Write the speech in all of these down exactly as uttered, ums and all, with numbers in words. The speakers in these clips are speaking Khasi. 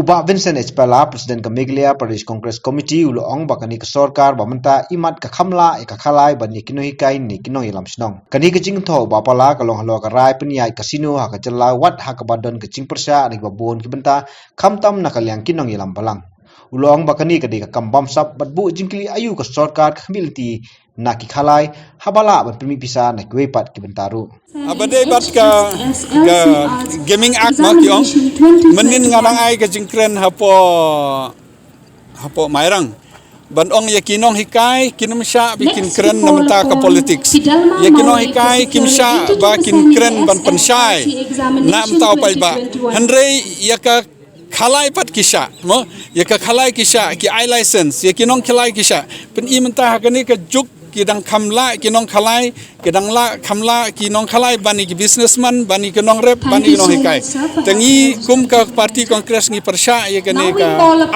Bah Vincent H Pala, President ka Meghalaya Pradesh Congress Committee, u la ong ba kane ka sorkar ba mynta imat ka kham lah ïa ka khalai ban ïa ki nonghikai ne ki nongïalam shnong. Kane ka jingthoh u Bah Pala ka long halor ka rai pynïaid casino ha ka jylla wat ha kaba don ka jingpyrshah na kiba bun ki bynta, khamtam na ka liang ki nongïalam balang. U la ong ba kane ka dei ka kam bamsap bad buh jingkylli aïu ka sorkar ka khmih lynti na ki khalai haba lah ban pynmih pisa na kiwei pat ki bynta ruh. Haba dei bad ka, ka Gaming Act ma ki ong, mynnin nga dang ai ka jingkren hapoh, hapoh Mairang ban ong ïa ki nonghikai kin ym shah ba kin kren na bynta ka politics. Ïa ki nonghikai kim shah ba kin kren ban pynshai na bynta u paidbah. Hynrei ïa ka khalai pat ki shah, mo, ïa ka khalai ki shah, ki ai license, ïa ki nongkhalai ki shah. Pyn-i mynta ha kane ka juk ki dang kham lah ki nongkhalai, ki dang lah kham lah ki nongkhalai ban ïa ki businessman, ban ïa ki nongrep, ban ïa ki nonghikai. Te ngi kum ka party Congress ngi pyrshah ïa kane ka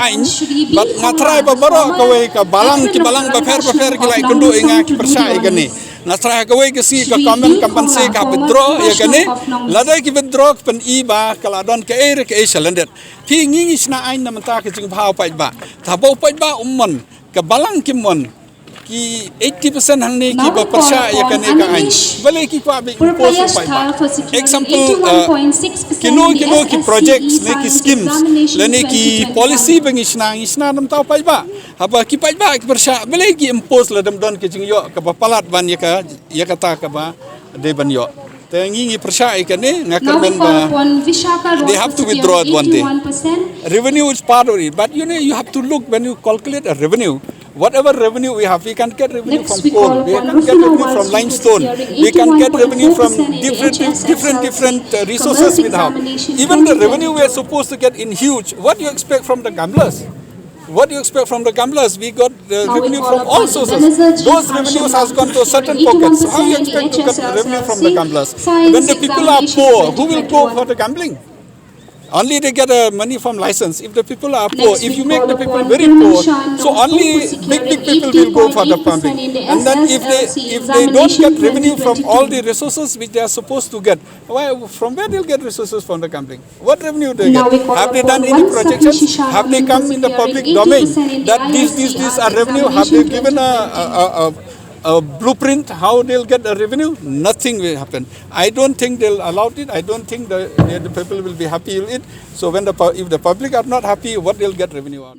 aiñ. Bad nga tharai ba baroh kawei ka balang, ki balang bapher bapher ki la ïakynduh ïa nga, ki pyrshah ïa kane. Nga tharai ha kawei ka sngi ka comment kam ban seh ka withdraw ïa kane. Lada ki withdraw ka pyn-i ba ka la don kaei re kaei sha lyndet. Phi, ngi ngi shna aiñ na bynta ka jingbha u paidbah. Te haba u paidbah um mon, ka balang kim mon, ki eighty percent hangne kiba pyrshah ïa kane ka aiñ, balei ki kwah ban impose u paidbah? Example, uh, kino kino ki projects ne ki schemes lane ki policy ba ngi shna, ngi shna na bynta u paidbah. Haba ki paidbah ki pyrshah, balei ki impose lada ym don ka jingïoh kaba palat ban ïa ka, ïa kata kaba dei ban ïoh? Te ngi ngi pyrshah ïa kane, nga kyrmen ba they have to withdraw it one day. Revenue is part of it, but you know, you have to look when you calculate a revenue. Whatever revenue we have, we can get revenue from coal, we can get revenue from limestone, we can get revenue from different, different, different uh, resources we have. Even the revenue we are supposed to get in huge, what do you expect from the gamblers? What do you expect from the gamblers? We got the revenue from all sources. Those revenues has gone to certain pockets. So how you expect to get revenue from the gamblers? When the people are poor, who will go for the gambling? Only they get uh, money from license. If the people are poor, if you make the people very poor, so only big, big people will go for the gambling. And then if they, if they don't get revenue from all the resources which they are supposed to get, why, from where they'll get resources from the gambling? What revenue they get? Have they done any projections? Have they come in the public domain that this, this, this are revenue? Have they given a, a, a, a, a blueprint how they'll get the revenue? Nothing will happen. I don't think they'll allow it. I don't think the, the, the people will be happy with it. So when the, pu- if the public are not happy, what they'll get revenue out?